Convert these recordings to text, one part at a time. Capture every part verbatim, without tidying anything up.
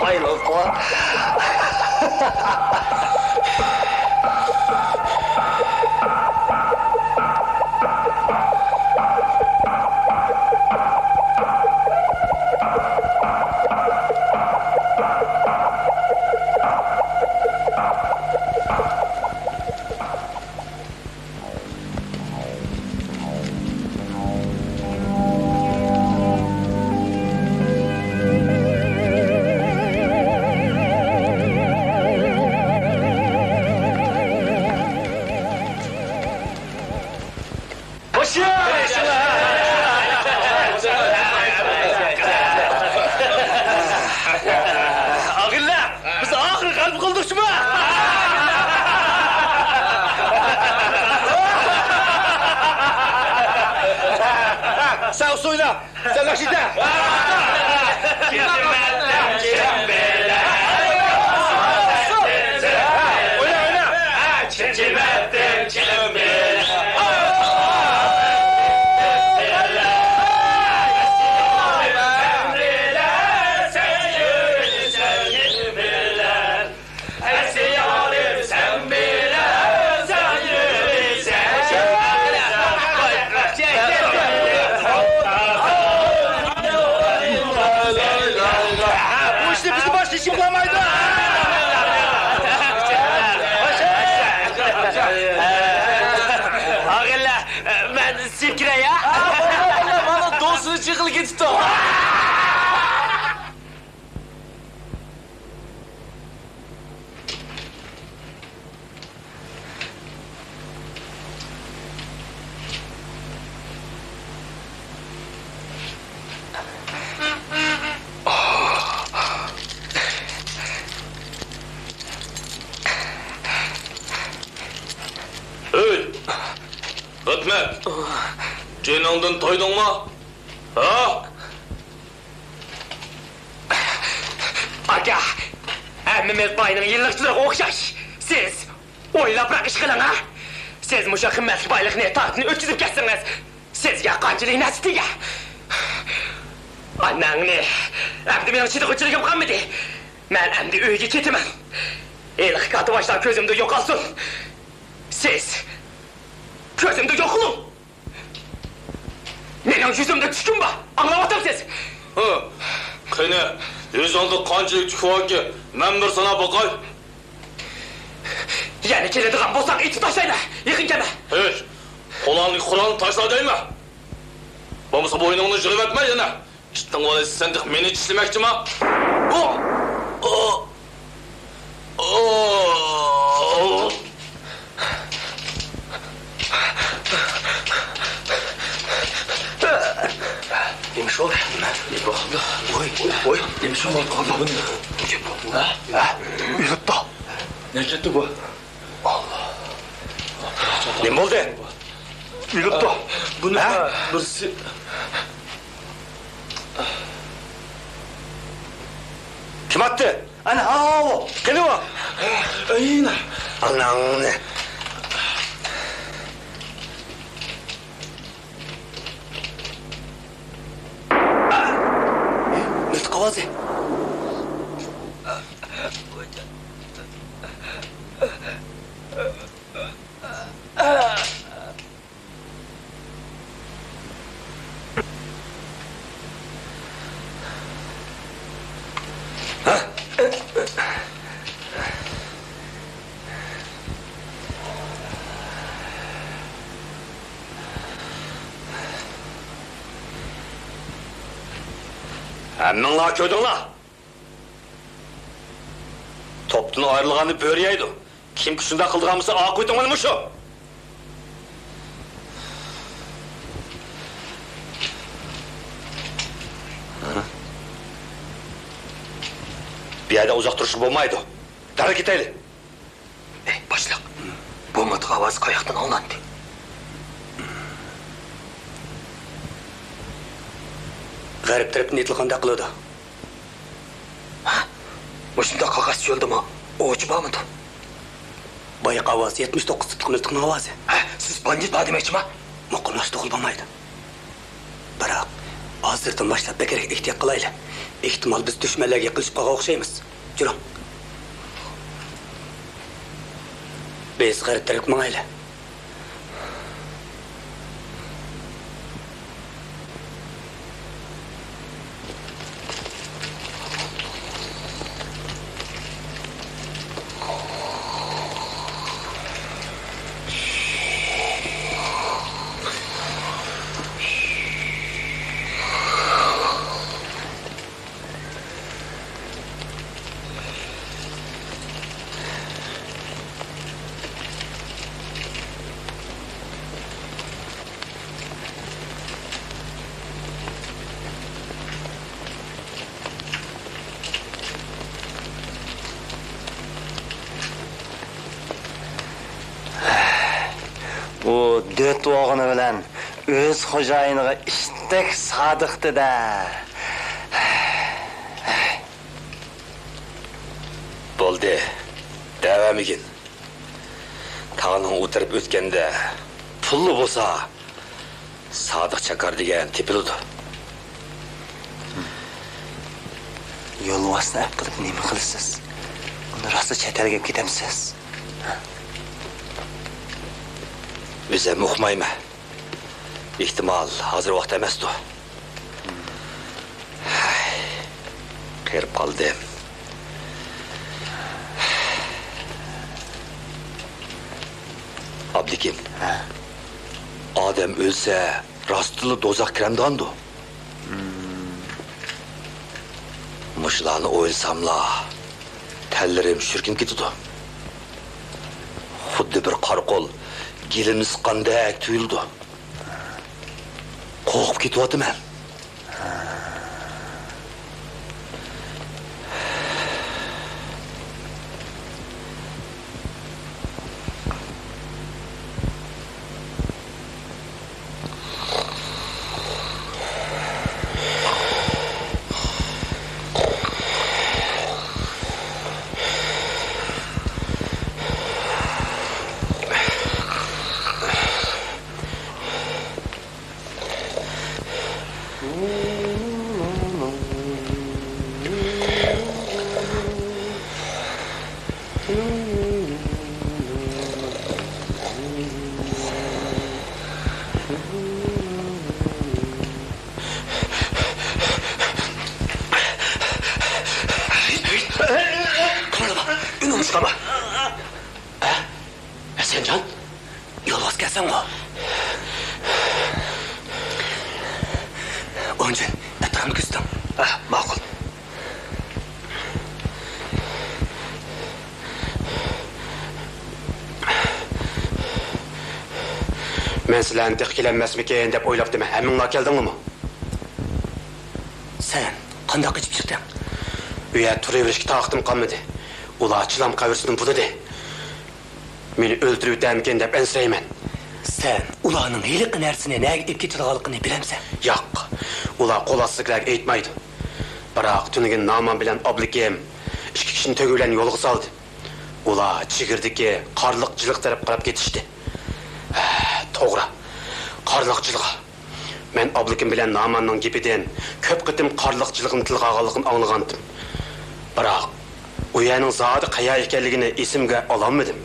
بايلىققۇ. ئاغىنىلەر! بىز ئاخىرى غەلىبە قىلدۇق جۇما! سەن ئۇسسۇل ئوينا! سەن ناخشا ئېيت! ئوينا، ئوينا! بۇ ئىشنى بىزدىن باشقا ھېچكىم قىلالمايدۇ. ئاغىنىلەر، مەن سىيىپ كىرەي، ھە؟ مانا دوستىنى چېقىلىپ كېتىپتۇ. ئۆي! خىزمەت! جېنىڭدىن تويدۇڭمۇ؟ ھە؟ ئاكا، ھەممىمىز باينىڭ يىللىقچىلىرىغا ئوخشاش. سىز ئويلاپراق ئىش قىلىڭ، ھە؟ سىز مۇشۇ قىممەتلىك بايلىقنى تاغدىن ئۆتكۈزۈپ كەتسىڭىز، سىزگە قانچىلىك نەرسە تېگەر؟ ئاناڭنى، ئەمدى مېنىڭ چىدىغۇچىلىكىم قالمىدى. مەن ئەمدى ئۆيگە كېتىمەن. ھېلىقى كاتتىباشلار كۆزۈمدىن يوقالسۇن. سىز كۆزۈمدىن يوقىلىڭ. مېنىڭ يۈزۈمدە تۈكۈم بار، ئاڭلاۋاتامسىز؟ ھە، قېنى، يۈزۈڭدە قانچىلىك تۈك باركى، مەن بىر ساناپ باقاي. يەنە كېلىدىغان بولساڭ ئېتىپ تاشلايمەن، يېقىن كەلمە. ھېي، قولۇڭدىكى قورالنى تاشلا دەيمەن. بولمىسا بوينۇڭنى يىرىۋەتمە يەنە. ئىتنىڭ بالىسى، سەن تېخى مېنى چىشلىمەكچىما؟ نېمە ئىش بولدى؟ نېمە بولدى؟ ۋوي، ۋوي، نېمە ئىش بولدى؟ ھە؟ ئۆلۈپتۇ. نەگە كەتتى بۇ؟ نېمە بولدى؟ ئۆلۈپتۇ. بۇنى ھە؟ بىرسى. كىم ئاتتى؟ ئەنە، ھاۋۇ. قېنى ئۇ؟ ئەينە. ئاناڭنى. نۇتۇق ئاۋازى. ھەممىڭلار كۆردۈڭلار. توپتىن ئايرىلغاننى بۆرە يەيدۇ. كىمكى شۇنداق قىلىدىغان بولسا، ئاقىۋىتىڭ مانا مۇشۇ. بۇ يەردە ئۇزاق تۇرۇشقا بولمايدۇ. دەررەل كېتەيلى. ئەي، باشلىق، بۇ مىلتىق ئاۋازى قاياقتىن ئاڭلاندى؟ غەرب تەرەپتىن ئېيتىلغاندەك قىلىدۇ. ھە؟ مۇشۇنداق قاقاس چۆلدىمۇ ئوۋچى بارمىدۇ؟ بايىقى ئاۋاز يەتمىش توققۇز تىپلىق مىلتىقنىڭ ئاۋازى. ھە، سىز باندىتلار دېمەكچىما؟ مۇقىملاشتۇرغىلى بولمايدۇ. بىراق، ھازىردىن باشلاپ بەكرەك ئېھتىيات قىلايلى. ئېھتىمال بىز دۈشمەنلەرگە يېقىنلىشىپ قالغان ئوخشايمىز. جۈرۈڭ. بىز غەرب تەرەپكە ماڭايلى. ئۇ دۆت بولغىنى بىلەن ئۆز خوجايىنىغا ئىتتەك سادىقتى-دە. بولدى، دەۋەرمىگىن. تاغنىڭ ئۇ تەرەپ ئۆتكەندە پۇللا بولسا، سادىق چاكار دېگەن تېپىلىدۇ. يولۋاسنى ئەپ قىلىپ نېمە قىلىسىز؟ ئۇنى راسا چەت ئەلگە ئەپ كېتەمسىز؟ ئۆزۈم ئۇقمايمەن. ئېھتىمال، ھازىر ۋاقتى ئەمەستۇ. ھەي، قېرىپ قالدىم. ئابلىكىم، ھە؟ ئادەم ئۆلسە، راستتىنلا دوزاخ كىرەمدىغاندۇ؟ مۇشۇلارنى ئويلىساملا، تەنلىرىم شۈركۈم كېتىدۇ. خۇددى بىر قارا قول گېلىمنى سىققاندەك تۇيۇلىدۇ. قورقۇپ كېتىۋاتىمەن. قىمىلدىما، ئۈنۈڭنى چىقارما. ھە؟ ھەسەنجان؟ يولۋاس كەلسەڭغۇ. ئونجۈن، ئەتراپنى كۆزىتىڭ. ھە، ماقۇل. مەن سىلەرنى تېخى كېلەلمەسمىكىن دەپ ئويلاپتىمەن. ھەممىڭلار كەلدىڭلارمۇ؟ سەن قانداق قېچىپ چىقتىڭ؟ ئۇ يەردە تۇرۇۋېرىشكە تاقىتىم قالمىدى. ئۇلار چىلان قەبرىسىدىن بۇلىدى. مېنى ئۆلتۈرۈۋېتەرمىكىن دەپ ئەنسىرەيمەن. سەن ئۇلارنىڭ ھېلىقى نەرسىنى نەگە ئېلىپ كېتىدىغانلىقىنى بىلەمسەن؟ ياق. ئۇلار قول ئاستىدىكىلەرگە ئېيتمايدۇ. بىراق تۈنۈگۈن نامان بىلەن ئابلىكىم ئىككى كىشىنى تۆگە بىلەن يولغا سالدى. ئۇلار چېگرىدىكى قارلىق جىلغا تەرەپ قاراپ كېتىشتى. ھە، توغرا. قارلىق جىلغا. مەن ئابلىكىم بىلەن ناماننىڭ گېپىدىن كۆپ قېتىم قارلىق جىلغىنى تىلغا ئالغانلىقىنى ئاڭلىغانتىم. بىراق، ئۇ يەرنىڭ زادى قەيەر ئىكەنلىكىنى ئېسىمگە ئالالمىدىم.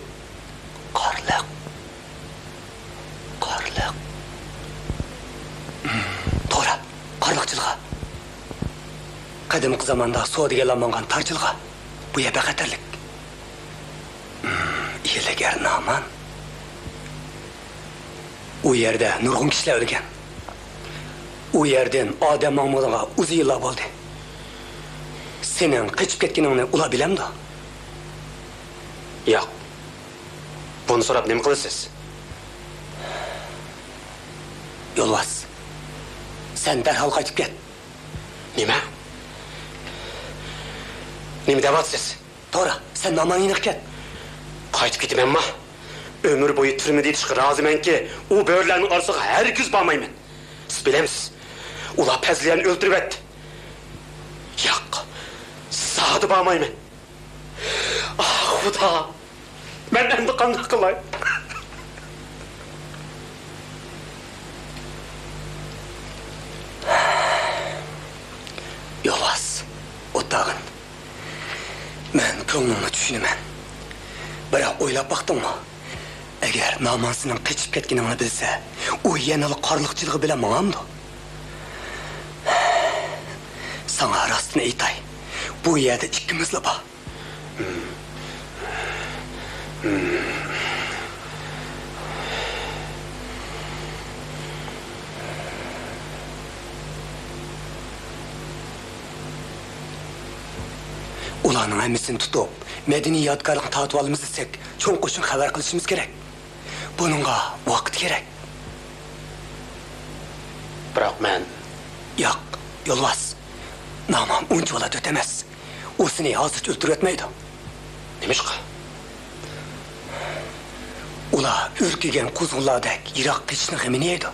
قارلىق. قارلىق. توغرا، قارلىق جىلغا. قەدىمكى زاماندا سودىگەرلەر ماڭغان تار جىلغا. بۇ يەر بەك خەتەرلىك. ھىيلىگەر نامان. ئۇ يەردە نۇرغۇن كىشىلەر ئۆلگەن. ئۇ يەردىن ئادەم ماڭمىغىنىغا ئۇزۇن يىللار بولدى. سېنىڭ قېچىپ كەتكىنىڭنى ئۇلار بىلەمدۇ؟ ياق. بۇنى سوراپ نېمە قىلىسىز؟ يولۋاس، سەن دەرھال قايتىپ كەت. نېمە؟ نېمە دەۋاتىسىز؟ توغرا، سەن ناماننىڭ يېنىغا كەت. قايتىپ كېتىمەنما؟ ئۆمۈر بويى تۈرمىدە يېتىشقا رازىمەنكى، ئۇ بۆرىلەرنىڭ ئارىسىغا ھەرگىز بارمايمەن. سىز بىلەمسىز، ئۇلار پەزلىيەنى ئۆلتۈرۈۋەتتى. ياق، زادى بارمايمەن. ئاھ، خۇدا! مەن ئەمدى قانداق قىلاي؟ كۆڭلۈڭنى چۈشىنىمەن. بىراق ئويلاپ باقتىڭمۇ؟ ئەگەر نامان سېنىڭ قېچىپ كەتكىنىڭنى بىلسە، ئۇ يەنىلا قارلىقچىلىقى بىلەن ماڭامدۇ؟ ساڭا راستىنى ئېيتاي، بۇ يەردە ئىككىمىزلا بار. ئۇلارنىڭ ھەممىسىنى تۇتۇپ، مەدەنىي يادىكارلىقنى تارتىۋالىمىز دېسەك، چوڭ قوشۇن خەۋەر قىلىشىمىز كېرەك. بۇنىڭغا ۋاقىت كېرەك. بىراق مەن. ياق، يولۋاس. نامان ئۇنچىۋالا تۆت ئەمەس. ئۇ سېنى ھازىرچە ئۆلتۈرۈۋەتمەيدۇ. نېمىشقا؟ ئۇلار ئۈركۈگەن قۇزغۇنلاردەك يىراق قېچىشنىڭ غېمىنى يەيدۇ.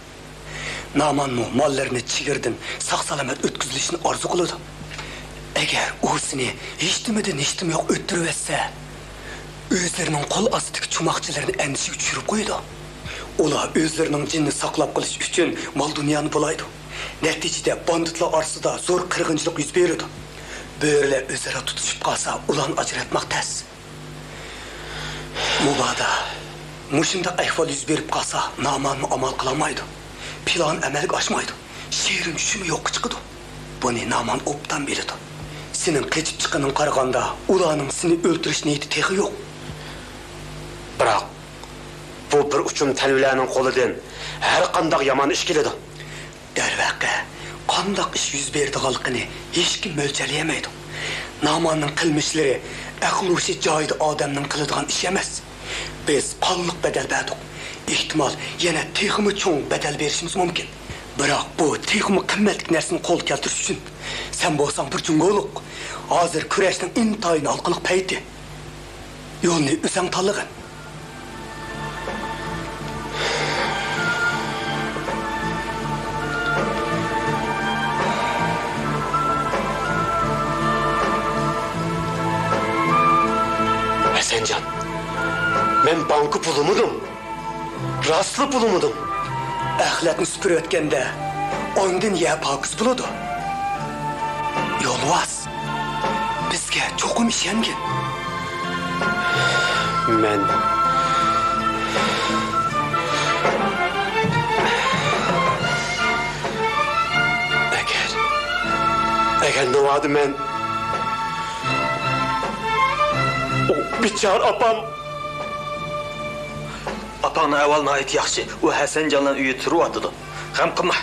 نامانمۇ ماللىرىنى چېگرىدىن ساق-سالامەت ئۆتكۈزۈلۈشىنى ئارزۇ قىلىدۇ. ئەگەر ئۇ سېنى ھېچنېمىدىن ھېچنېمە يوق ئۆلتۈرۈۋەتسە، ئۆزلىرىنىڭ قول ئاستىدىكى چوماقچىلىرىنى ئەندىشىگە چۈشۈرۈپ قويىدۇ. ئۇلار ئۆزلىرىنىڭ جېنىنى ساقلاپ قېلىش ئۈچۈن مال-دۇنيانى بۇلايدۇ. نەتىجىدە باندىتلار ئارىسىدا زور قىرغىنچىلىق يۈز بېرىدۇ. بۆرىلەر ئۆزئارا تۇتۇشۇپ قالسا، ئۇلارنى ئاجراتماق تەس. مۇبادا مۇشۇنداق ئەھۋال يۈز بېرىپ قالسا، نامانمۇ ئامال قىلالمايدۇ. پىلان ئەمەلگە ئاشمايدۇ. شېرىن چۈشىمۇ يوققا چىقىدۇ. بۇنى نامان ئوبدان بىلىدۇ. سېنىڭ قېچىپ چىققىنىڭغا قارىغاندا، ئۇلارنىڭ سېنى ئۆلتۈرۈش نىيىتى تېخى يوق. بىراق، بۇ بىر ئۇچۇم تەلۋىلەرنىڭ قولىدىن ھەر قانداق يامان ئىش كېلىدۇ. دەرۋەقە، قانداق ئىش يۈز بېرىدىغانلىقىنى ھېچكىم مۆلچەرلىيەلمەيدۇ. ناماننىڭ قىلمىشلىرى ئەقىل-ھوشى جايىدا ئادەمنىڭ قىلىدىغان ئىشى ئەمەس. بىز قانلىق بەدەل بەردۇق. ئېھتىمال، يەنە تېخىمۇ چوڭ بەدەل بېرىشىمىز مۇمكىن. بىراق بۇ تېخىمۇ قىممەتلىك نەرسىنى قولغا كەلتۈرۈش ئۈچۈن سەن بولساڭ بىر جۇڭگولۇق. ھازىر كۈرەشنىڭ ئىنتايىن ھالقىلىق پەيتى. يولنى ئۆزۈڭ تاللىغىن. ھەسەنجان، مەن بانكا پۇلىمىدىم، راستلا پۇلىمىدىم. ئەخلەتنى سۈپۈرۈۋەتكەندە ئاندىن يەر پاكىز بولىدۇ. يولۋاس، بىزگە چوقۇم ئىشەنگىن. مەن، ئەگەر، ئەگەر ناۋادا مەن ئۇ بىچارە ئاپام. ئاپاڭنىڭ ئەھۋالى ناھايىتى ياخشى. ئۇ ھەسەنجانلارنىڭ ئۆيىدە تۇرۇۋاتىدۇ. غەم قىلما.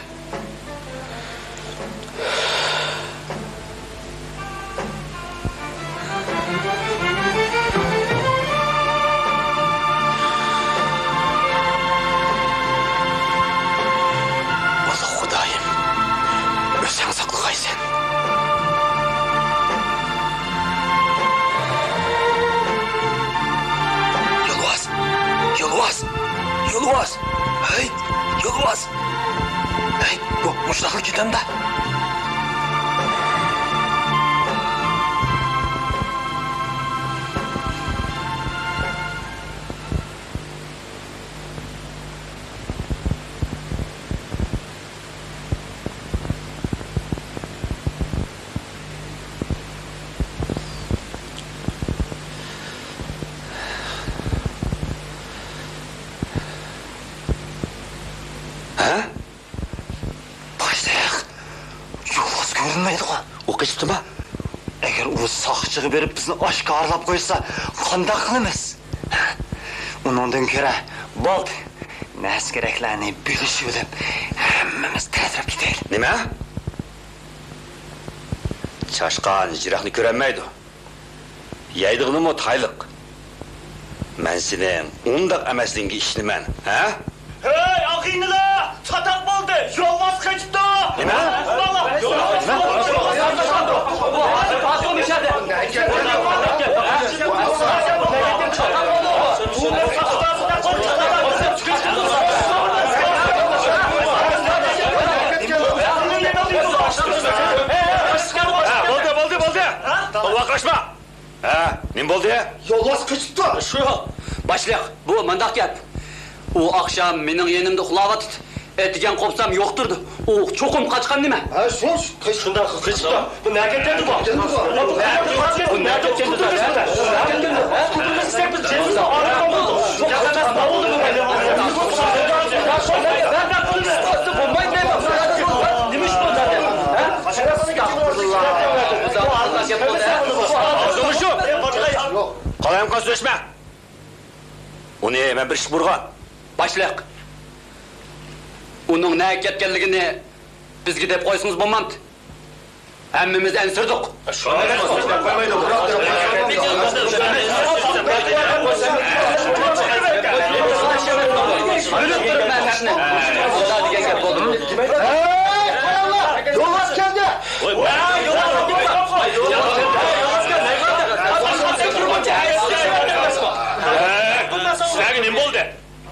ئۇلۇغ خۇدايىم، ئۆزۈڭ ساقلىغايسەن. يولۋاس! يولۋاس! يولۋاس! ھەي، يولۋاس! ھەي، بۇ مۇشۇنداقلا كېتەمدۇ؟ ھە؟ باشلىق، يولۋاس كۆرۈنمەيدىغۇ؟ ئۇ قېچىپتىما؟ ئەگەر ئۇ ساقچىغا بېرىپ بىزنى ئاشكارىلاپ قويسا، قانداق قىلىمىز؟ ئۇنىڭدىن كۆرە، بولدى. نەرسە-كېرەكلەرنى بۆلۈشۈۋېلىپ، ھەممىمىز تەتۈرەپ كېتەيلى. نېمە؟ چاشقان يىراقنى كۆرەلمەيدۇ. يەيدىغىنىمۇ تايلىق. مەن سېنىڭ ئۇنداق ئەمەسلىكىڭگە ئىشىنىمەن، ھە؟ ھەي، ئاغىنىلەر! چاتاق بولدى! يولۋاس قېچىپتۇ! نېمە؟ ھە، بولدى، بولدى، بولدى! ۋارقىراشما! ھە، نېمە بولدى؟ يولۋاس قېچىپتۇ. شۇ، باشلىق، بۇ مۇنداق گەپ. ئۇ ئاخشام مېنىڭ يېنىمدا ئۇخلاۋاتىدۇ. ئەتىگەن قوپسام يوق تۇردى. ئۇ چوقۇم قاچقان نېمە؟ ھە، شۇ، شۇ، شۇنداق قىلىپ قېچىپتۇ. بۇ نەگە كەتتى بۇ؟ بۇ نەگە كەتتى بۇ؟ بۇ نەگە كەتتى بۇ؟ بىز جېنىمىزنى ئاغرىتقان بولدۇق. يا، نېمە ئىش بۇ زادى؟ ھە؟ ئاغزىڭنى يۇم. قالايمىقان سۆزلەشمە. ئۇنى مەن بىر ئىش بۇيرۇغان. باشلىق، ئۇنىڭ نەگە كەتكەنلىكىنى بىزگە دەپ قويسىڭىز بولمامتى؟ ھەممىمىز ئەنسىرىدۇق. بىلىپ تۇرۇپ مەن ئىشنى ئۇنداق دېگەن گەپ بولدىمۇ؟ ھەي، قاراڭلار! يولۋاس كەلدى! سىلەرگە نېمە بولدى؟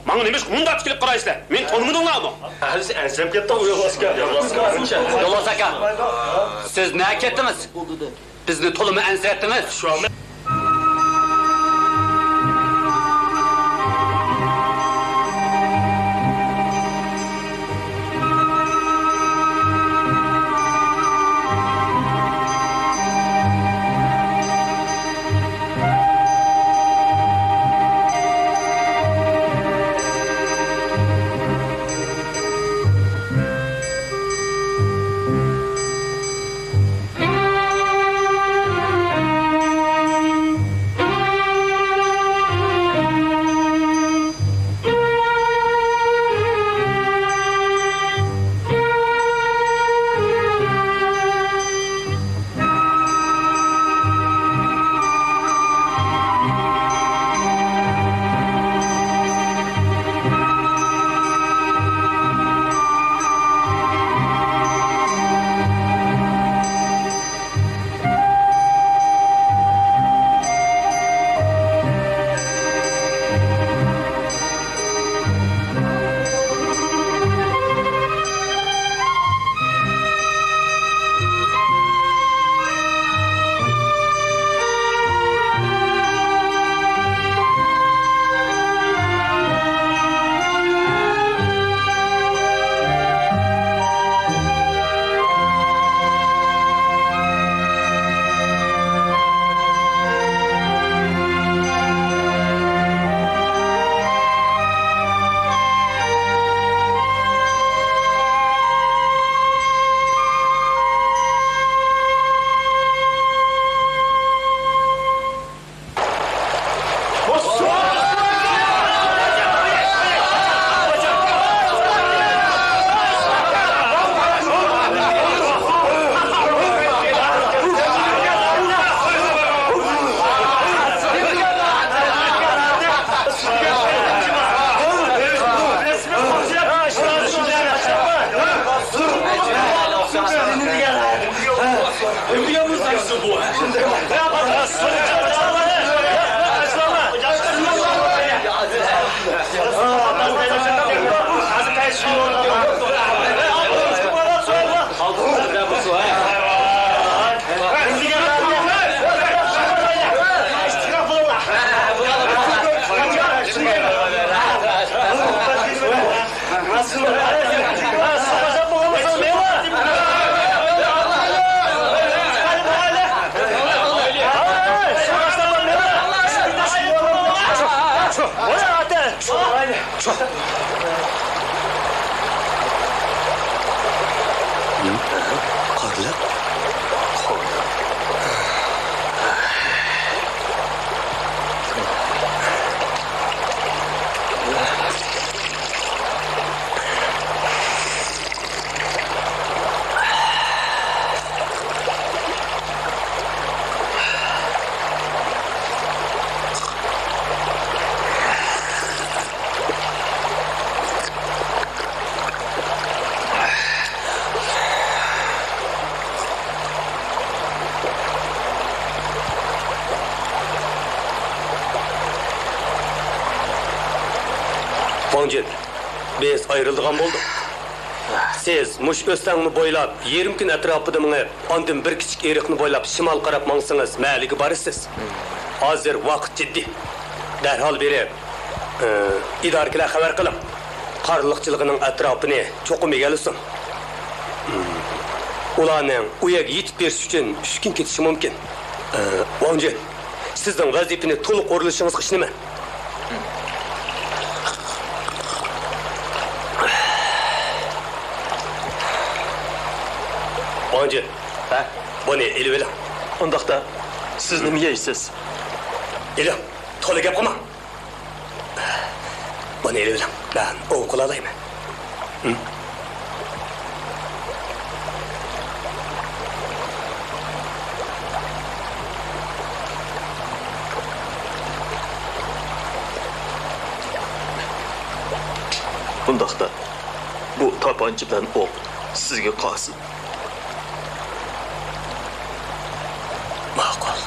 ماڭا نېمىشقا مۇنداق تىكىلىپ قارايسىلەر؟ مېنى تونۇمىدىڭلارمۇ؟ ھەممىسى ئەنسىرەپ كەتتى يولۋاس ئاكا. يولۋاس ئاكا، سىز نەگە كەتتىڭىز؟ بىزنى تولىمۇ ئەنسىرەتتىڭىز. قارلىق. ۋاڭ جۈن، بىز ئايرىلىدىغان بولدۇق. سىز مۇشۇ ئۆستەڭنى بويلاپ يېرىم كۈن ئەتراپىدا مېڭىپ، ئاندىن بىر كىچىك ئېرىقنى بويلاپ شىمالغا قاراپ ماڭسىڭىز مەھەللىگە بارىسىز. ھازىر ۋاقىت جىددىي. دەرھال بېرىپ، ئى، ئىدارىگىلەر خەۋەر قىلىڭ. قارلىق جىلغىنىڭ ئەتراپىنى چوقۇم ئىگىلىسۇن. ئۇلارنىڭ ئۇ يەرگە يېتىپ بېرىشى ئۈچۈن ئۈچ كۈن كېتىشى مۇمكىن. ئى، ۋاڭ جۈن، سىزنىڭ ۋەزىپىنى تولۇق ئورۇنلىشىڭىزغا ئىشىنىمەن. ۋاڭ جۈن، ھە؟ بۇنى ئېلىۋېلىڭ. ئۇنداقتا، سىز نېمە يەيسىز؟ ئېلىڭ، تولا گەپ قىلماڭ. بۇنى ئېلىۋېلىڭ، مەن ئوۋ قىلالايمەن. ھىم؟ بۇنداقتا، بۇ تاپانچا بىلەن ئوق سىزگە قالسۇن. ماقۇل.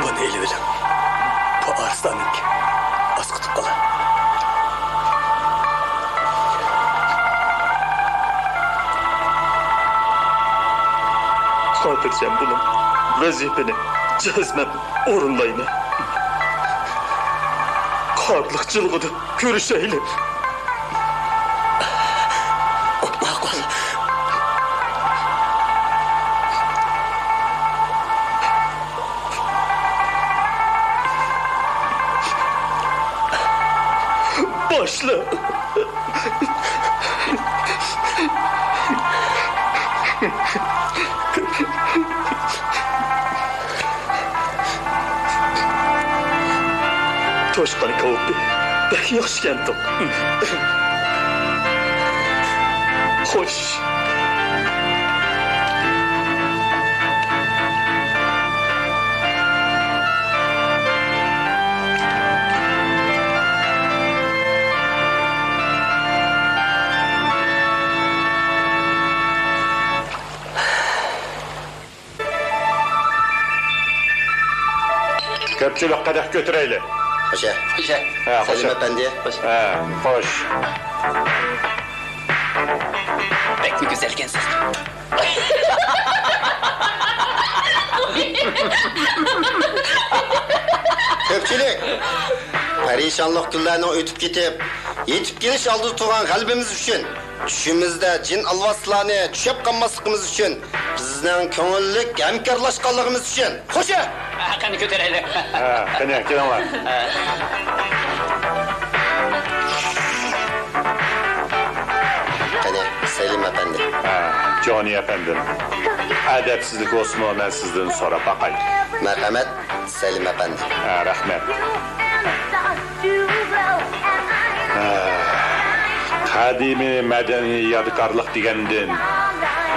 بۇنى ئېلىۋېلىڭ. بۇ ئارسلاننىڭكى. ئاسقىتىپ قالا. خاتىرجەم بولۇڭ، ۋەزىپىنى جەزمەن ئورۇنلايمەن. قارلىق جىلغىدا كۆرۈشەيلى. ماقۇل. باشلا. توشقان كاۋىپى، بەك ياخشىكەنتىڭ. خوش. كۆپچىلىك قەدەھ كۆتۈرەيلى. خوشە. خوشە. ھە، خوشە. سەلىم ئەپەندى. ھە، خوش. بەكمۇ گۈزەلكەنسىز. كۆپچىلىك، پەرىشانلىق كۈنلەرنىڭ ئۆتۈپ كېتىپ، يېتىپ كېلىش ئالدىدا تۇرغان غەلىبىمىز ئۈچۈن، چۈشىمىزدە جىن ئالۋاستىلارنى چۈشەپ قالماسلىقىمىز ئۈچۈن، بىزنىڭ كۆڭۈللۈك ھەمكارلاشقانلىقىمىز ئۈچۈن. خوشە! ھە، قېنى كۆتۈرەيلى. ھە، قېنى، كېلىڭلار. قېنى، سەلىم ئەپەندى. ھە، جونى ئەپەندىم. ئەدەپسىزلىك بولسىمۇ، مەن سىزدىن سوراپ باقاي. مەرھەمەت، سەلىم ئەپەندى. ھە، رەھمەت. ھە، قەدىمىي مەدەنىي يادىكارلىق دېگەندىن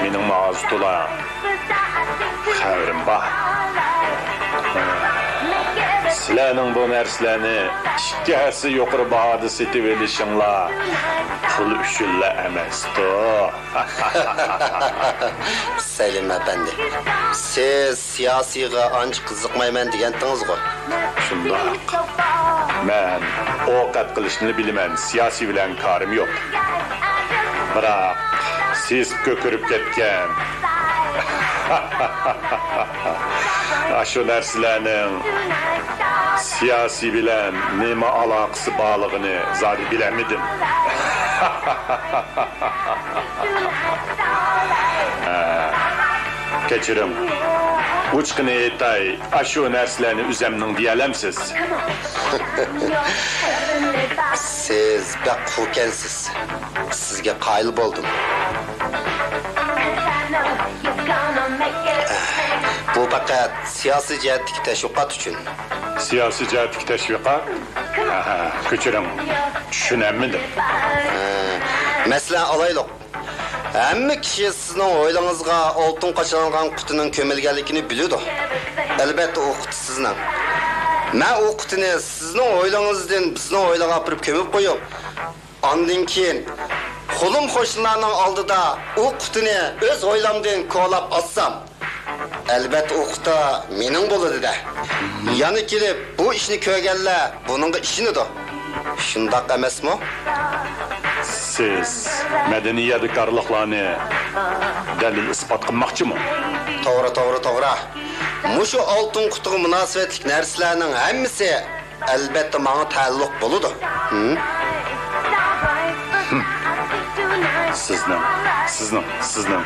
مېنىڭمۇ ئاز-تولا خەۋىرىم بار. سىلەرنىڭ بۇ نەرسىلەرنى ئىككى ھەسسە يۇقىرى باھادا سېتىۋېلىشىڭلار پۇل ئۈچۈنلا ئەمەستۇ. سەلىم ئەپەندى، سىز سىياسىيغا ئانچە قىزىقمايمەن دېگەنتىڭىزغۇ؟ شۇنداق. مەن ئوق ئەتكىلىشنى بىلىمەن، سىياسىي بىلەن كارىم يوق. بىراق، سېسىپ كۆكىرىپ كەتكەن ئاشۇ نەرسىلەرنىڭ سىياسىي بىلەن نېمە ئالاقىسى بارلىقىنى زادى بىلەلمىدىم. ھە، كەچۈرۈڭ. ئوچۇقىنى ئېيتاي، ئاشۇ نەرسىلەرنى ئۆزەمنىڭ دېيەلەمسىز؟ سىز بەك قۇركەنسىز. سىزگە قايىل بولدۇم. بۇ پەقەت سىياسىي جەھەتتىكى تەشۋىقات ئۈچۈن. سىياسىي جەھەتتىكى تەشۋىقات؟ ھە، كەچۈرۈڭ، چۈشىنەلمىدىم. ھە، مەسىلەن، ئالايلۇق. ھەممە كىشى سىزنىڭ ھويلىڭىزغا ئالتۇن قاچىلانغان قۇتىنىڭ كۆمۈلگەنلىكىنى بىلىدۇ. ئەلۋەتتە، ئۇ قۇتى سىزنىڭ. مەن ئۇ قۇتىنى سىزنىڭ ھويلىڭىزدىن بىزنىڭ ھويلىغا ئاپىرىپ كۆمۈپ قويۇپ، ئاندىن كېيىن قولۇم قوشنىلارنىڭ ئالدىدا ئۇ قۇتىنى ئۆز ھويلامدىن كولاپ ئاتسام، ئەلۋەتتە، ئۇ قۇتا مېنىڭ بولىدۇ-دە. يەنە كېلىپ بۇ ئىشنى كۆرگەنلەر بۇنىڭغا ئىشىنىدۇ. شۇنداق ئەمەسمۇ؟ سىز مەدەنىي يادىكارلىقلارنى دەلىل-ئىسپات قىلماقچىمۇ؟ توغرا، توغرا، توغرا. مۇشۇ ئالتۇن قۇتىغا مۇناسىۋەتلىك نەرسىلەرنىڭ ھەممىسى ئەلۋەتتە، ماڭا تەئەللۇق بولىدۇ. ھىم؟ سىزنىڭ، سىزنىڭ، سىزنىڭ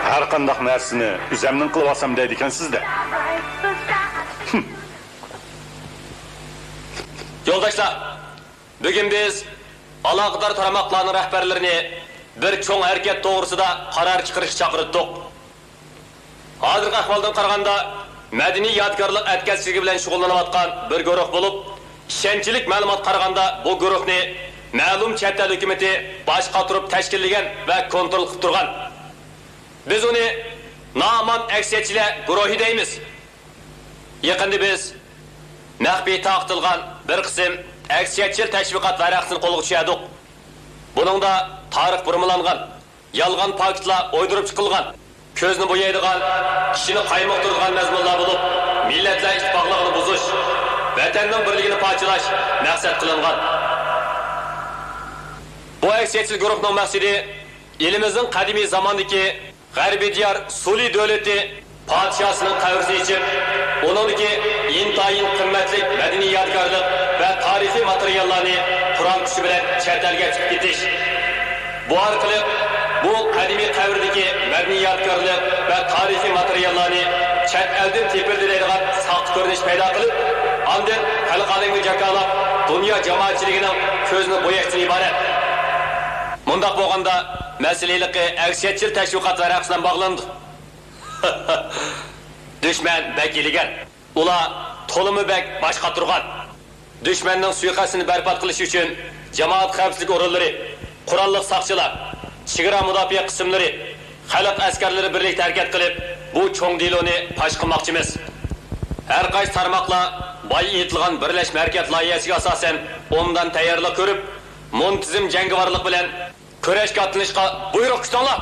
ھەر قانداق نەرسىنى ئۆزەمنىڭ قىلىۋالسام دەيدىكەنسىز-دە. يولداشلار، بۈگۈن بىز ئالاقىدار تارماقلارنىڭ رەھبەرلىرىنى بىر چوڭ ھەرىكەت توغرىسىدا قارار چىقىرىشقا چاقىرتتۇق. ھازىرقى ئەھۋالدىن قارىغاندا، مەدەنىي يادىكارلىق ئەتكەسچىلىكى بىلەن شۇغۇللىنىۋاتقان بىر گۇرۇھ بولۇپ، ئىشەنچلىك مەلۇماتقا قارىغاندا، بۇ گۇرۇھنى مەلۇم چەت ئەل ھۆكۈمىتى باش قاتۇرۇپ تەشكىللىگەن ۋە كونترول قىلىپ تۇرغان. بىز ئۇنى نامان ئەكسىيەتچىلەر گۇرۇھى دەيمىز. يېقىندا بىز مەخپىي تارقىتىلغان بىر قىسىم ئەكسىيەتچىل تەشۋىقات ۋەرەقىسىنى قولغا چۈشۈردۇق. بۇنىڭدا تارىخ بۇرمىلانغان، يالغان پاكىتلار ئويدۇرۇپ چىقىلغان، كۆزنى بويايدىغان، كىشىنى قايمۇقتۇرىدىغان مەزمۇنلار بولۇپ، مىللەتلەر ئىتتىپاقلىقىنى بۇزۇش، ۋەتەننىڭ بىرلىكىنى پارچىلاش مەقسەت قىلىنغان. بۇ ئەكسىيەتچىل گۇرۇھنىڭ مەقسىتى ئېلىمىزنىڭ قەدىمىي زاماندىكى غەربىي دىيار سۇلى دۆلىتى پادىشاھسىنىڭ قەبرىسىنى ئېچىپ، ئۇنىڭدىكى ئىنتايىن قىممەتلىك مەدەنىي يادىكارلىق ۋە تارىخىي ماتېرىياللارنى قورال كۈچى بىلەن چەت ئەلگە ئەكىتىپ كېتىش. بۇ ئارقىلىق بۇ قەدىمىي قەبرىدىكى مەدەنىي يادىكارلىق ۋە تارىخىي ماتېرىياللارنى چەت ئەلدىن تېپىلدى دەيدىغان ساختا كۆرۈنۈش پەيدا قىلىپ، ئاندىن خەلقئارىڭگە جاكارلاپ، دۇنيا جامائەتچىلىكىنىڭ كۆزىنى بوياشتىن ئىبارەت. مۇنداق بولغاندا، مەسىلە ھېلىقى ئەكسىيەتچىل تەشۋىقات ۋەرەقىسى بىلەن باغلىنىدۇ. دۈشمەن بەك ھىيلىگەر. ئۇلار تولىمۇ بەك باش قاتۇرغان. دۈشمەننىڭ سۇيىقەستىنى بەربات قىلىش ئۈچۈن جامائەت خەۋپسىزلىك ئورۇنلىرى، قوراللىق ساقچىلار، چېگرا مۇداپىئە قىسىملىرى، خەلق ئەسكەرلىرى بىرلىكتە ھەرىكەت قىلىپ، بۇ چوڭ دېلونى پاش قىلماقچىمىز. ھەر قايسى تارماقلار بايا ئېيتىلغان بىرلەشمە ھەرىكەت لايىھەسىگە ئاساسەن ئوبدان تەييارلىق كۆرۈپ، مۇنتىزىم جەڭگىۋارلىق بىلەن كۈرەشكە ئاتلىنىشقا بۇيرۇق كۈتۈڭلار!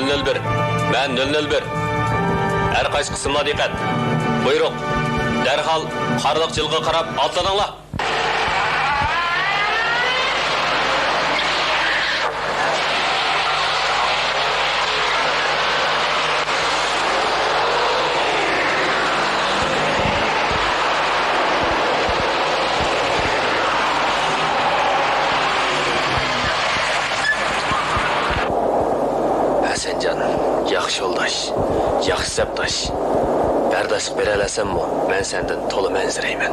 نۆل بىر، مەن نۆل نۆل بىر. ھەر قايسى قىسىملار دىققەت. بۇيرۇق، دەرھال قارلىق جىلغىغا قاراپ ئاتلىنىڭلار. ھەسەنجان، ياخشى يولداش، ياخشى سەپداش. بەرداشلىق بېرەلەسەممۇ، مەن سەندىن تولىمۇ ئەنسىرەيمەن.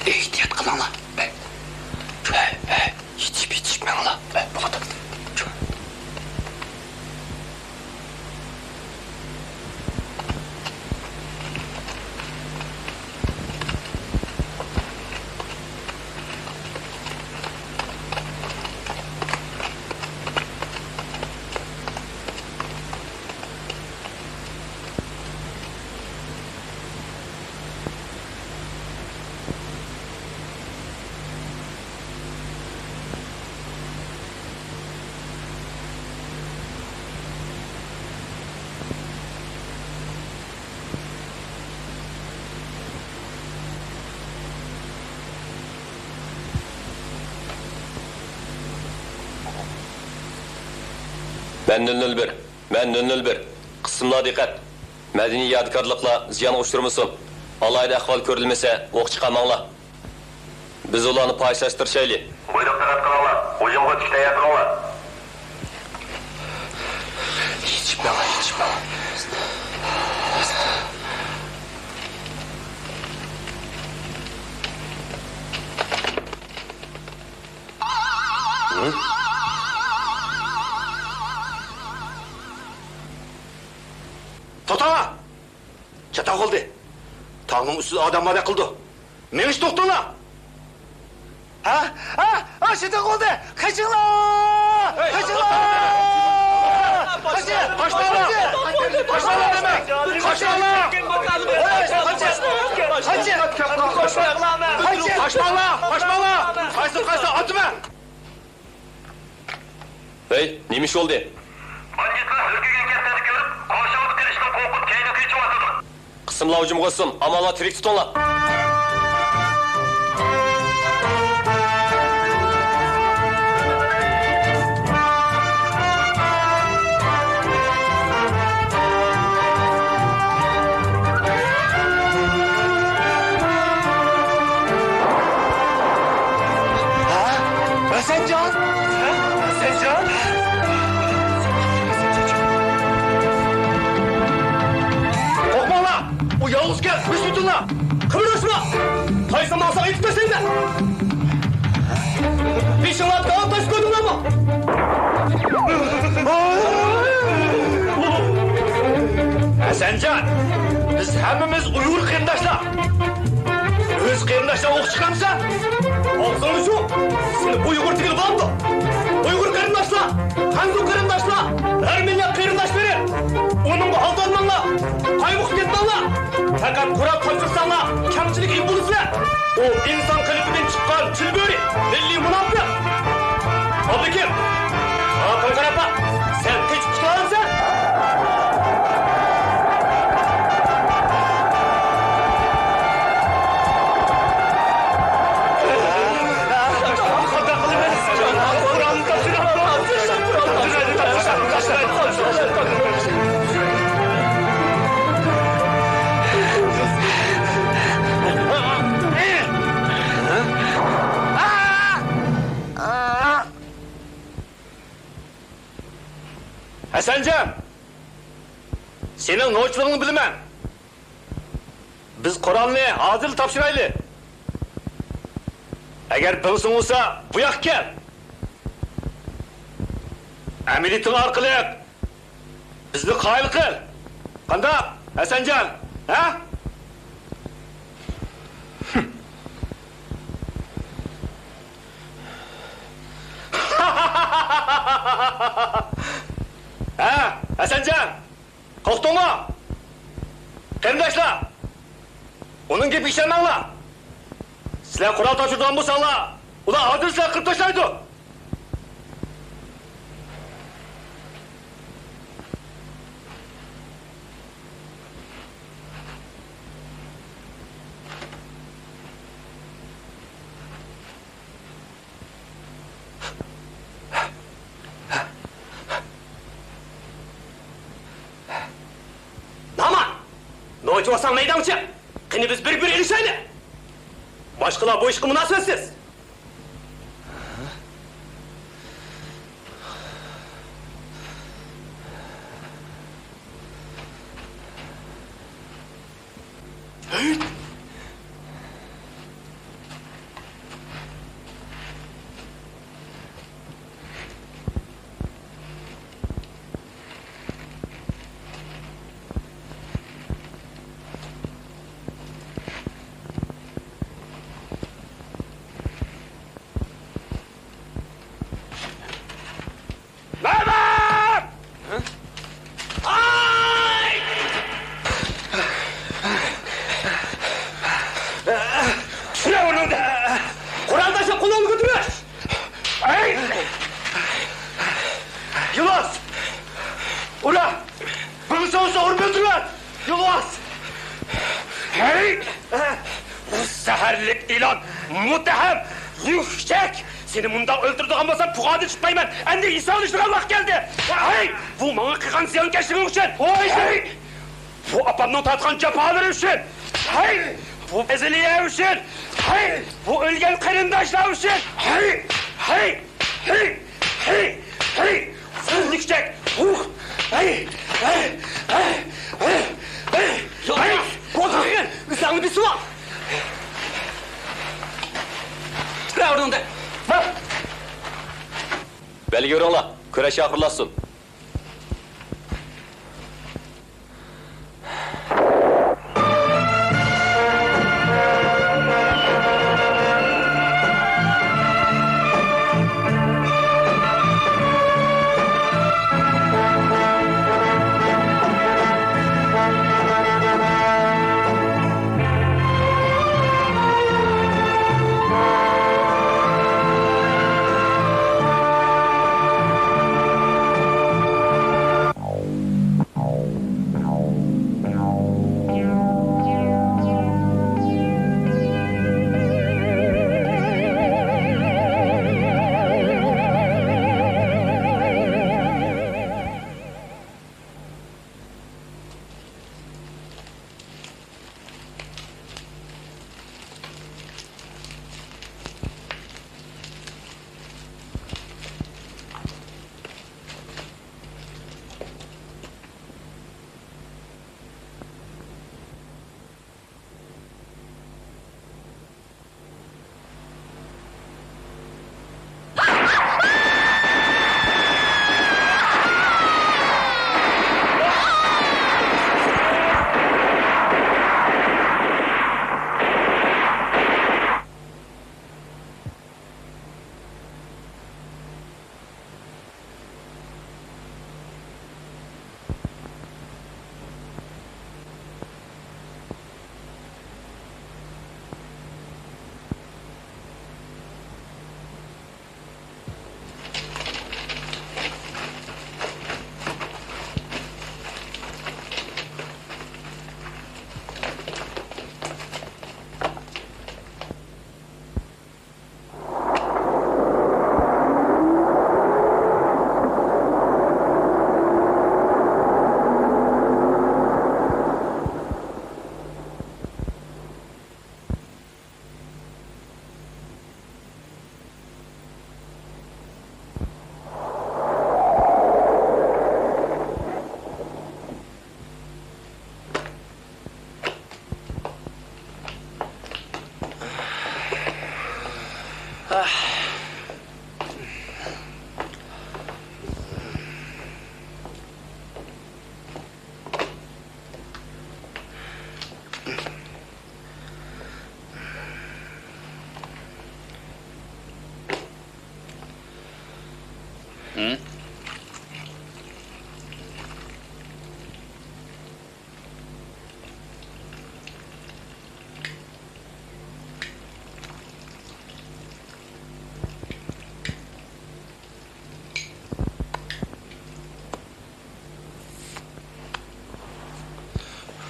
ئېھتىيات قىلىڭلار. يېتىشىپ، يېتىشىپ مېڭىڭلار. بولىدۇ. مەن نۆل نۆل بىر، مەن نۆل نۆل بىر. قىسىملار دىققەت! مەدەنىي يادىكارلىقلار زىيانغا ئۇچرىمىسۇن. ئالاھىدە ئەھۋال كۆرۈلمىسە، ئوق چىقارماڭلار. بىز ئۇلارنى پاكىزلاشتۇرۇشايلى. بۇيرۇق، دىققەت قىلىڭلار. ھۇجۇمغا ئۆتۈشكە تەييار تۇرۇڭلار. يېتىشىپ مېڭىڭ، يېتىشىپ مېڭىڭ. توختاڭلار! چاتاق بولدى. تاغنىڭ ئۈستىدە ئادەم باردەك قىلىدۇ. مېڭىشنى توختىتىڭلار! ھە؟ ھە؟ ھە، چاتاق بولدى! قېچىڭلار! قېچىڭلار! قاچماڭلار! قاچماڭلار دەيمەن! قاچماڭلار! قاچماڭلار! قاچماڭلار! قاچماڭلار! قاچماڭلار! قاچماڭلار! ئاتىمەن! ھەي، نېمە ئىش بولدى؟ باندىتلار ھۆركىگەن كەپتەرنى كۆرۈپ، قورشاۋدا قېلىشتىن قورقۇپ، كەينى قېچىۋاتىدۇ. قىسىملار ھۇجۇم قىلسۇن، ئامانلار تىرىك تۇتۇڭلار. ھە؟ ھەسەنجان؟ ھە؟ ھەسەنجان؟ قورقماڭلار! ئۇ يالغۇزكەن، بىز پۈتۈنلا! قىمىرلاشما! قايسى ماڭساڭ ئېتىپ تاشلايمەن! بېشىڭلارنى داۋان تاشلىپ كۆردۈڭلارمۇ؟ ھەسەنجان، بىز ھەممىمىز ئۇيغۇر قېرىنداشلار! ئۆز قېرىنداشلار ئوق چىقارمىسا؟ ئاغزىڭنى يۇم! سېنى ئۇيغۇر دېگىلى بولامدۇ؟ ئۇيغۇر قېرىنداشلار، خەنزۇ قېرىنداشلار، ھەر مىللەت قېرىنداشلىرى! ئۇنىڭغا ئالدانماڭلار، قايمۇقۇپ كەتمەڭلار! پەقەت قورال تاپشۇرساڭلار، كەمچىلىك ئىگە بولىسىلەر! ئۇ ئىنسان قېلىپىدىن چىققان چىلبۆرە، مىللىي مۇناپىق! ئابلىكىم! ئارقاڭغا قاراپ باق! سەن قېچىپ قۇتۇلالامسەن؟ ھەسەنجان! سېنىڭ نوچىلىقىڭنى بىلىمەن. بىز قورالنى ھازىرلا تاپشۇرايلى. ئەگەر بىڭسىڭ بولسا، بۇ ياققا كەل. ئەمەلىيىتىڭ ئارقىلىق بىزنى قايىل قىل. قانداق، ھەسەنجان؟ ھە؟ ھە، ھەسەنجان! قورقتۇڭمۇ؟ قېرىنداشلار! ئۇنىڭ گېپىگە ئىشەنمەڭلار! سىلەر قورال تاپشۇرىدىغان بولساڭلار، ئۇلار ھازىر سىلەرنى قىرىپ تاشلايدۇ! نامان! نوچى بولساڭ مەيدەڭگە چىق! قېنى بىز بىر-بىر ئېلىشايلى! باشقىلار بۇ ئىشقا مۇناسىۋەتسىز! مەمەت! ئاي! چۈشۈرە ئۇنى! قورال تاشلاپ قولۇڭنى كۆتۈرۈش! ئەي! يولۋاس! ئۇرا! بىڭسىڭ بولسا ئۇرۇپ ئۆلتۈرۈۋەت! يولۋاس! ھەي! بۇ زەھەرلىك ئىلان، مۇتتەھەم، يۈكچەك! سېنى مۇنداق ئۆلتۈرىدىغان بولسام، پۇخادىن چىقمايمەن! ئەمدى ھېسابلىشىدىغان ۋاقىت كەلدى! ھەي! بۇ ماڭا قىلغان زىيانكەشلىكىڭ ئۈچۈن! ھەي! بۇ ئاپامنىڭ تارتقان جاپالىرى ئۈچۈن! ھەي! بۇ ئەزەلىيە ئۈچۈن! ھەي! بۇ ئۆلگەن قېرىنداشلار ئۈچۈن! ھەي! ھەي! ھەي! ھەي! ھەي! ھەي! ئۇھ، نېكىچەك! ئۇھ! ھەي! ھەي! ھەي! ھەي! ھەي! يولۋاس! بولدى دېگىن! ئۆزۈڭنى بېسىۋال! تۇرە ئورنۇڭدا! ماڭ! بەلگە بېرىڭلار، كۈرەش ئاخىرلاشسۇن.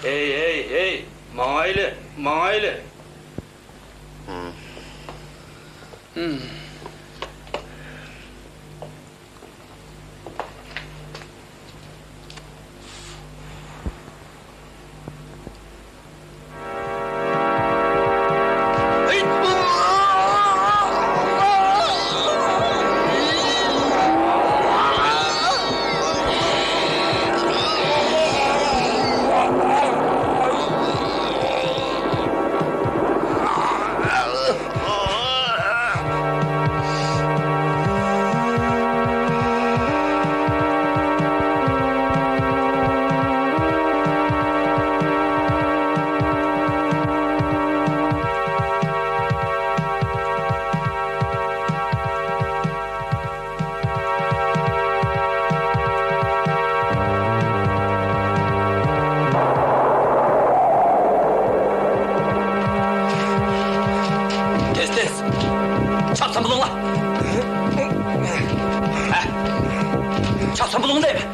ھەي، ھەي، ھەي، ماڭايلى، ماڭايلى. تېز، تېز! چاپسان بولۇڭلار! ھە؟ چاپسان بولۇڭ دەيمەن!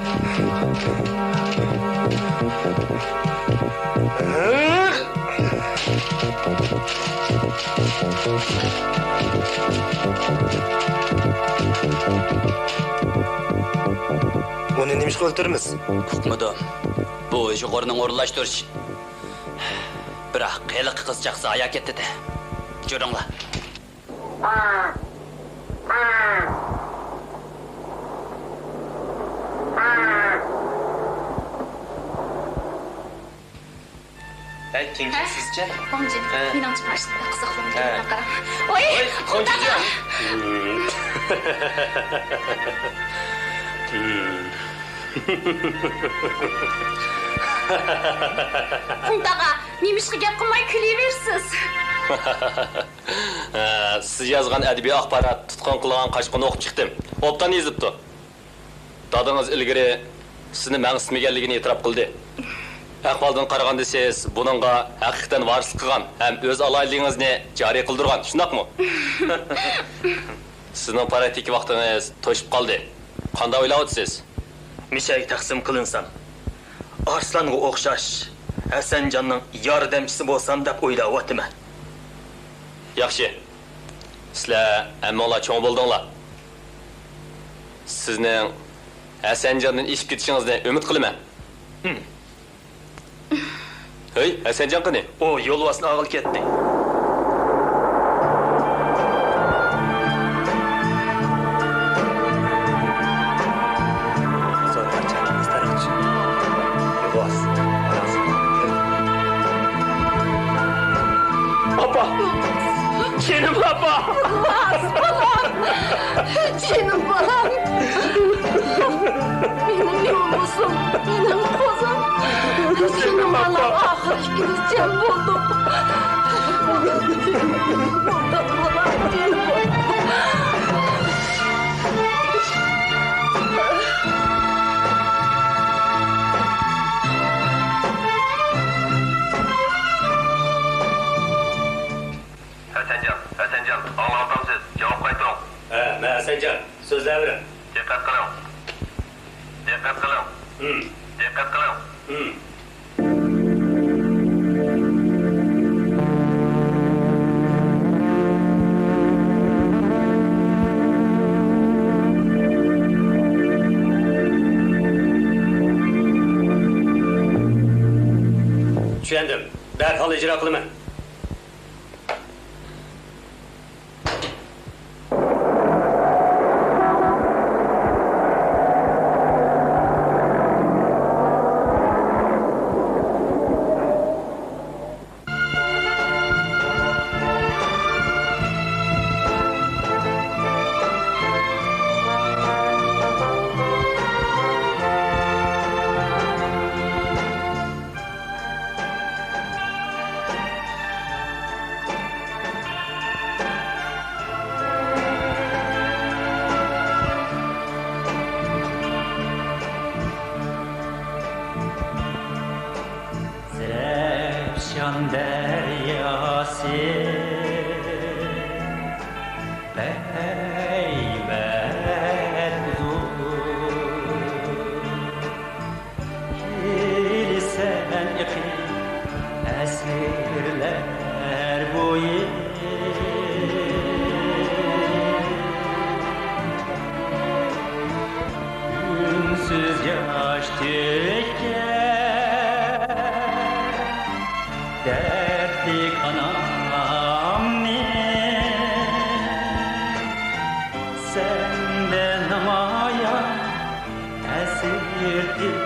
ئۇنى نېمىشقا ئۆلتۈرىمىز؟ ئۇقمىدىم. بۇ ئۇيغۇرنىڭ ئورۇنلاشتۇرۇش. بىراق ھېلىقى قىزچاق زايا كەتتى-دە. جۈرۈڭلار. ھەي، تىڭشىڭ سىزچە؟ ۋاڭجىن، ھە. مېنىڭچە ماشىنىدا قىزىقلىرىم ھە. كەلمەي قاراڭ. ۋاي، ۋاي، خۇڭجىجياڭ. خۇڭتاغا، نېمىشقا گەپ قىلماي كۈلۈۋېرىسىز؟ ھە، سىز يازغان ئەدەبىي ئاخبارات تۇتقۇن قىلغان قاچقۇن ئوقۇپ چىقتىم. ئوبدان يېزىپتۇ. دادىڭىز ئىلگىرى سىزنى مەڭسىتمىگەنلىكىنى ئېتىراپ قىلدى. ئەھۋالدىن قارىغاندا سىز بۇنىڭغا ھەقىقەتەن ۋارىسلىق قىلغان ھەم ئۆز ئالاھىدىلىكىڭىزنى جارى قىلدۇرغان، شۇنداقمۇ؟ سىزنىڭ پراكتىكا ۋاقتىڭىز توشۇپ قالدى. قانداق ئويلاۋاتىسىز؟ مۈشەگە تەقسىم قىلىنسام، ئارسلانغا ئوخشاش ھەسەنجاننىڭ ياردەمچىسى بولسام دەپ ئويلاۋاتىمەن. ياخشى. سىلەر ھەممىڭلار چوڭ بولدۇڭلار. سىزنىڭ ھەسەنجاندىن ئېشىپ كېتىشىڭىزنى ئۈمىد قىلىمەن. ھەي، ھەسەنجان قېنى؟ ئۇ يولۋاسنى ئاغىلى كەتتى. ئاپا! جېنىم ئاپا! ئىلاھىم، بالام! جېنىم بالام! مېنىڭ نېمە بولسۇن؟ مېنىڭ قوزام! جېنىم بالام، ئاخىرى ئىككىمىز جەم بولدۇق. ھەسەنجان، ھەسەنجان، ئاڭلاۋاتامسىز؟ جاۋاب قايتۇرۇڭ. ھە، مەن ھەسەنجان. سۆزلەۋېرىڭ. دىققەت قىلىڭ. دىققەت قىلىڭ. ھىم. دىققەت قىلىڭ. ھىم. چۈشەندىم. دەرھال ئىجرا قىلىمەن. زەرەپشان دەرياسى بەك ھەيۋەتلىك. كېلىسەن ئېقىپ ئەسىرلەر بويى، ئۈنسىز ياش تۆككەن دەردلىك ئانامنى سەندە نامايان ئەسىرتىپ.